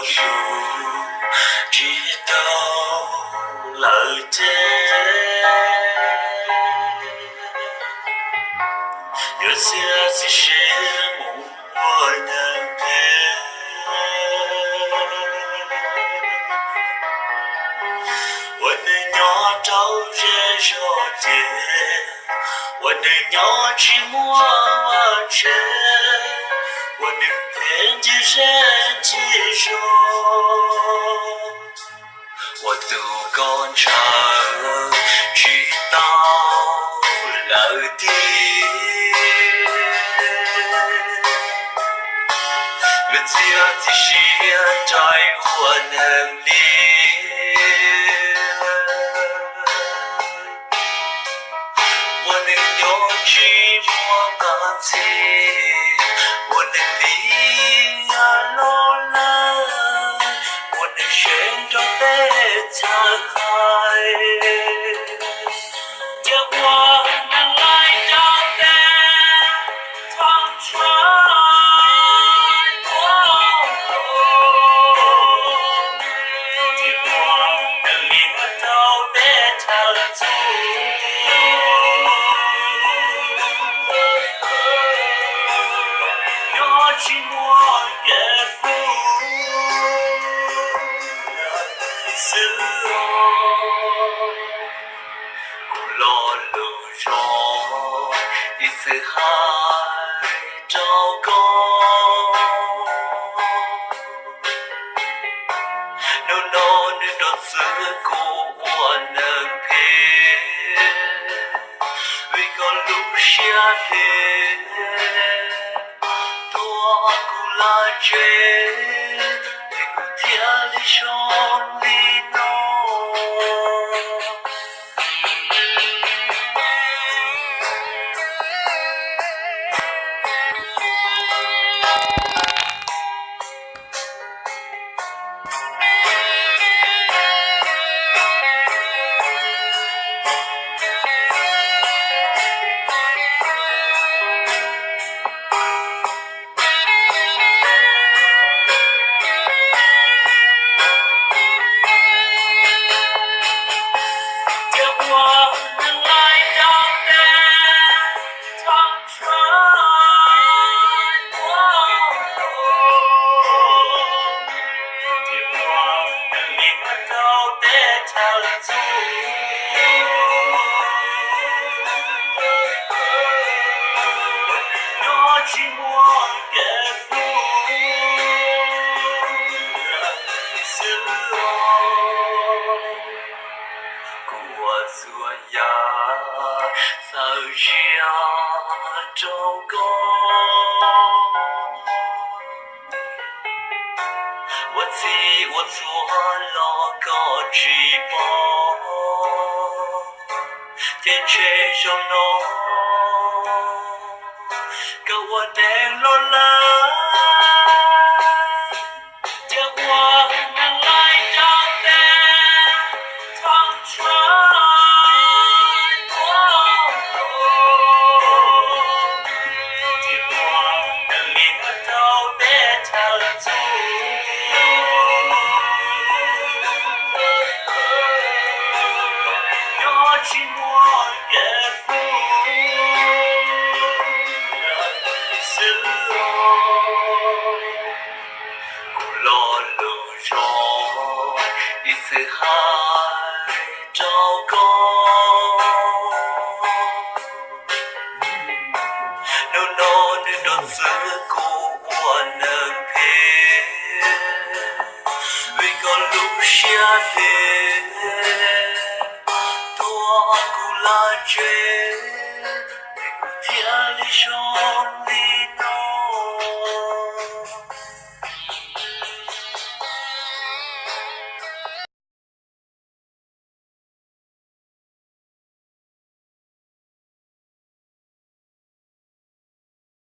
Yus tsis tau lawm ces yuav txiav txim siab mus ua neeg phem. Ua neeg nyob rau zej zog ces ua neeg nyob tsis muaj vaj tse, ua neeg phem ncig zej ncig zog. Ua tus koj ntshaw tsis tau lawm tiag, yuav txiav txim siab rais ua neeg li. Ua neeg nyob tsis muaj peev xwm, ua neeg li yam loj lawm, ua neeg seev rau peb txhawj hais. Ces ua neeg laij rau peb thoob tshaib, ces ua neeg li rau peb thawj txuj, nyob tsis muaj kev hlub xwb. Kuv lo lus zoo ib txwm hais rau koj, hnub no nws rau txwv kuv ua neeg phem, vim koj lub siab phem tuav kuv lawm tsev, es kuv thiaj li zoo li no. Ces ua neeg laij rau peb thoob tshaib, ces ua neeg li rau peb thawj txuj, nyob tsis muaj kev hlub xwb. Kuv ua txhua yam txawj siab rau koj, ua txhij ua txhua los koj tsis pom, ces ntshe zaum no koj ua neeg los lawm. Ces ua neeg laij rau peb thoob tshaib, ces ua neeg li rau peb thawj txuj, nyob tsis muaj kev hlub xwb. Kuv lo lus zoo ib txwm hais rau koj, hnub no nws rau txwv kuv ua neeg phem, vim koj lub siab phem